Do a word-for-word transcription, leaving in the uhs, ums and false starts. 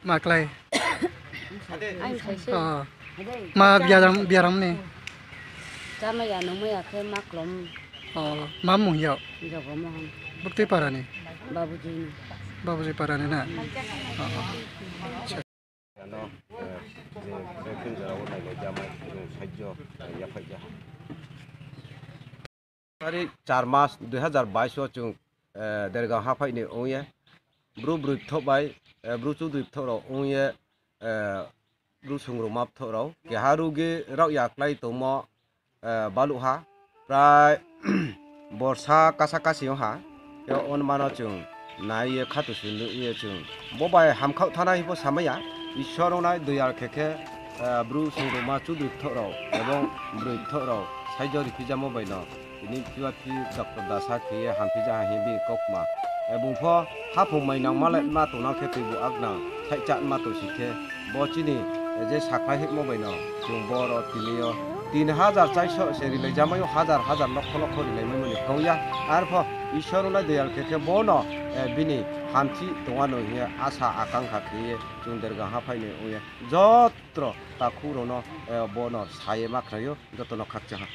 Ma klái? Ang saisi. O. Ma biaram, biaram ni? Chámai ya, nungmai ya khe ma klom. O, ma mung yag? Jogo Mohon. Buktui para ni? Babujoi ni. Babujoi para ni na? O, o. Ano, eh, je, je phin jora wo nai le jamai, eh, saijo, eh, yaphai ja. Tarik char mas dui hazar bais wo chung, eh, Dergang haphai ni ong ye, Bru broi bthoh bai, eh, Bru chudri bthoh rao ong ye, eh, Bru sungrungma bthoh rao keha rugi raohya klái tongmo, eh, baluh ha, prai borsa kasa kasi ong ha, khe onma no chung nai ye khatusi nuh ye chung bo bai hamkhaoh thanai hing pho samai ya, Isor ongnai doyal khe khe, eh, Bru sungrungma chudri bthoh rao ebong broi bthoh rao saijo riphijamo bai no tini phiwa phi doctor dasa khe ye hamphija ha hing bini kaukma. Ebong pho haphung mainang malai ma tongnang khe tuibu aknang saihcha ma tongsi khe bo chini, eh, je sakhlai himo bai no chung boro tini yo tin hazar chaiso se rilai jamai ou, hazar hazar lokho lokho rilai maimo ni kau ya. Arpho Isor ongnai doyal khe khe bo no, eh, bini hamchi tongwa no hing ye asa akangkha khe ye chung Dergang haphai ni ong ye jotro takhu rao no, eh, bo no sa ye ma khnai ou, joto no khakchang ha.